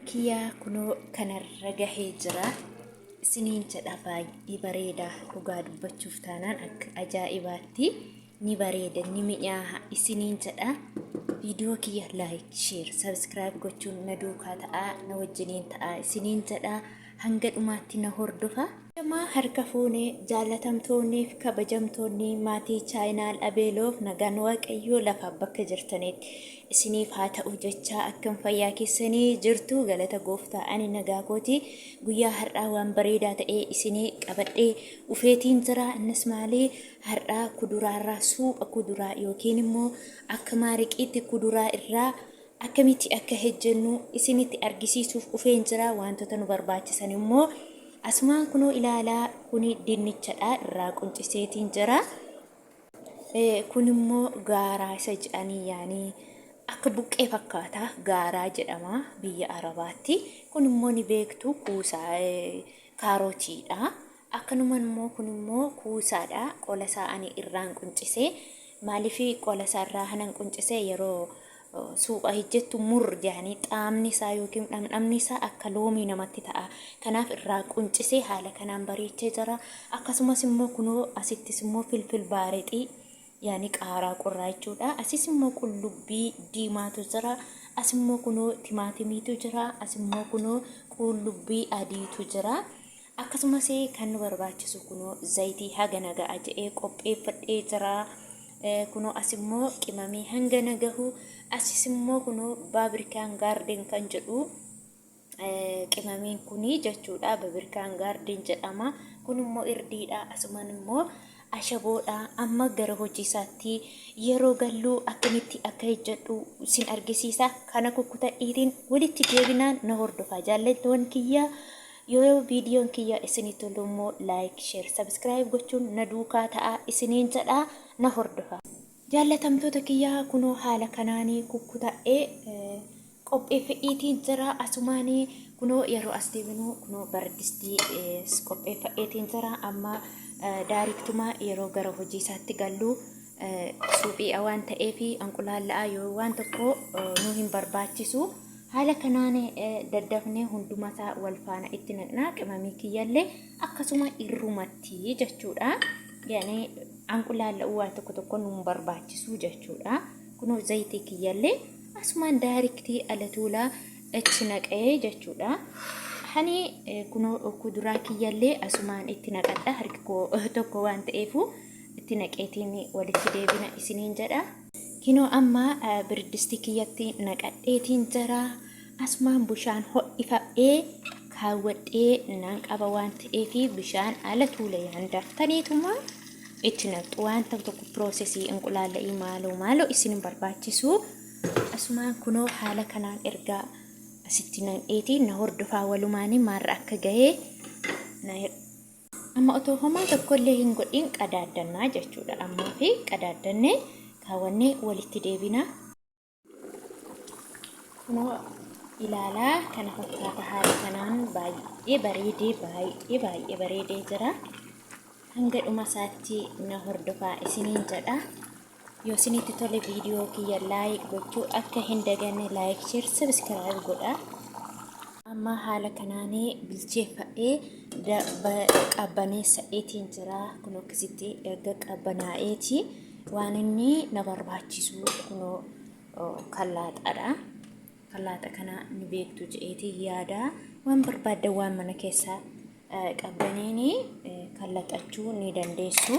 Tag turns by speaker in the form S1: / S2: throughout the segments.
S1: Kiyyaa kunoo kanarra gahee jira. Isiniin jedha, baay'ee bareeda. Dhugaa dubbachuuf taanaan akka ajaa'ibaatti ni bareeda, ni mi'aaha isiniin jedha. Viidiyoo kiyya like, share, subscribe gochuun na duukaa ta'aa, na wajjiniin ta'aa isiniin jedha. Hanga dhumaatti na hordofa. Jamaa harka fuune, jaalatamtoonni fi kabajamtoonni maatii channel Abeeloof, nagaan Waaqayyoo lafaaf bakka jirtanitti isiniif haa ta'u jechaa, akkam fayyaa keessanii jirtu? Galata Gooftaa, ani nagaa kooti. Guyyaa har'aa waan bareedaa ta'e isinii qabadhee ufeetiin jira. Innis maalii? Har'aa kuduraarraa suupha kuduraa yookiin immoo akka maariqiitti kuduraa irraa akkamitti akka hojjennu isinitti argisiisuuf ufeen jira. Wantoota nu barbaachisan immoo asumaan kunoo ilaalaa. Kuni dinnichadha, irraa qunciseetiin jira. Kun immoo gaaraa isa jedhanii, yaanii akka buqqee fakkaata, gaaraa jedhama biyya Arabaatti. Kun immoo ni beektu, kuusaa kaarotiidha. Akkanuma immoo kun immoo kuusaadha. Qola isaa ani irraan quncisee. Maaliif qola isaa irraa hanan quncisee? Yeroo suupha hojjettu mur jedhanii xaamni isaa yookiin dhamdhamni isaa akka loomii namatti ta'a. Kanaaf irraa quncisee haala kanaan bareechee jira. Akkasumas immoo kunoo asittis immoo filfil baarexii, yaani qaaraa qorraa jechuudha. Asis immoo qullubbii diimaatu jira. As immoo kunoo timaatimiitu jira. As immoo kunoo qullubbii adiitu jira. Akkasumas kan nu barbaachisu kunoo zayitii haga naga'a jedhee qopheeffadhee jira. Kunoo as immoo qimamii hanga nagahu. Asis immoo kunoo Baabrikaan Garden kan jedhu qimamiin kuni jechuudha. Baabrikaan Garden jedhama. Kun immoo irdiidha. Asumaan immoo ashaboodha. Amma gara hojii isaatti yeroo gallu akkamitti akka hojjedhu isin argisiisa. Kana kukkutadhiitiin walitti deebinaan na hordofaa, jaallattoon kiyya. Yoo viidiyoon kiyya isinii tolu immoo like, share, subscribe gochuun na duukaa ta'a isiniin jedha, na hordofa. Jaallatamtoota kiyyaa, kunoo haala kanaanii kukkuta'ee qopheeffadheetiin jira. Asumaanii kunoo yeroo as deebinu kunoo baradistii qopheeffadheetiin jira. Amma directuma yeroo gara hojii isaatti gallu suuphii waan ta'eef anqulaalla'aa yoo waan tokko nu hin barbaachisu. Haala kanaan daddafnee hundumasaa wal faana itti naqnaa. Qimamii kiyyallee akkasuma irrumatti jechuudha. Yani anqulaalla'uu waan tokko tokko nu hin barbaachisu jechuudha. Kunoo zayitii kiyyallee asumaan directii ala tuulaa itti naqee jechuudha. Hani kunoo kuduraa kiyyallee asumaan itti naqadha. Harki koo tokko waan ta'eefu itti naqeetiin walitti deebina isiniin jedha. Kinoo amma biridistii kiyyatti naqadheetiin jira. Asumaan bishaan ho'ifadhee kaawwadhee nan qaba waan ta'eef, bishaan ala tuula yaan daaftaniituma itti naqxu. Waan tokko tokko processii inqulaalla'ii maaloo maaloo isin hin barbaachisu. Asumaan kunoo haala kanaan ergaa asitti naqeetii na hordofaa, walumaanii maarra akka gahee. Amma otoo homaa tokkollee hin godhin qadaaddannaa jechuudha. Ammaa fi qadaaddannee kaawwannee walitti deebina. Kunoo ilaalaa, kana fakkaata. Haala kanaan baay'ee bareedee, baay'ee baay'ee bareedee jira. Hanga dhuma isaatti na hordofaa isiniin jedha. Yoo isinitti tole viidiyoo kiyya like gochuu akka hin daganne, like, share, subscribe godha. Amma haala kanaan bilcheeffadhee qabbaneessa'eetiin jira. Kun akkasitti erga qabbanaa'eeti waan inni na barbaachisu kunoo kallaaxaadha. Kallaaxa kana ni beektu jedheetii yaada. Waan barbaaddan waan mana keessaa qabdaniin kallaxachuu ni dandeessu.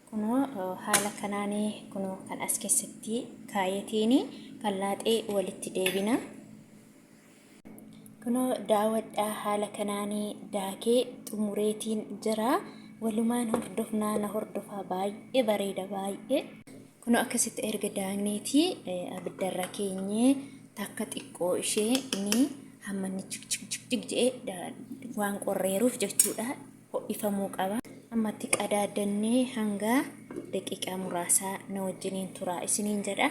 S1: Kunoo haala kanaan kunoo kan as keessatti kaayetiin kallaaxee walitti deebina. Kunoo daawwadhaa, haala kanaan daakee xumureetiin jira. Walumaan hordofnaa, na hordofaa, baay'ee bareeda baay'ee. Kunoo akkasitti erga daakneetii abiddarra keenyee takka xiqqoo ishee ni hamma inni chik chik chik chik jedhee waan qorreeruuf jechuudha, ho'ifamuu qaba. Ammatti qadaaddannee hanga daqiiqaa muraasaa na wajjiniin turaa isiniin jedha.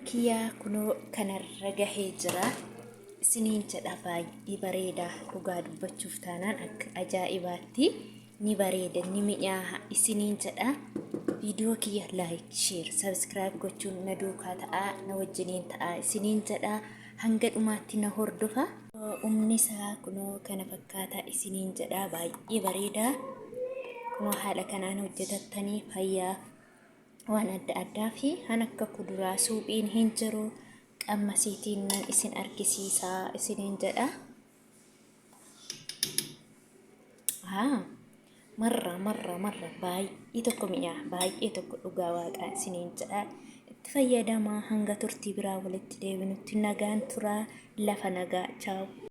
S1: Kiyyaa kunoo kanarra gahee jira. Isiniin jedha, baay'ee bareeda. Dhugaa dubbachuuf taanaan akka ajaa'ibaatti ni bareeda, ni mi'aaha isiniin jedha. Viidiyoo kiyya like, share, subscribe gochuun na duukaa ta'aa, na wajjiniin ta'aa isiniin jedha. Hanga dhumaatti na hordofa. Umni isaa kunoo kana fakkaata isiniin jedha. Baay'ee bareeda. Kunoo haala kanaan hojjetattanii fayyaa waan adda addaa fi kan akka kuduraa suuphiin hin jiru qammasiitiin nan isin argisiisaa isiniin jedha. Haa marra marra marra baay'ee tokko mi'aa baay'ee tokko dhugaa waaqaa isiniin jedha. Itti fayyadamaa hanga turtii biraa walitti deebinutti nagaan turaa lafa nagaa chaawu.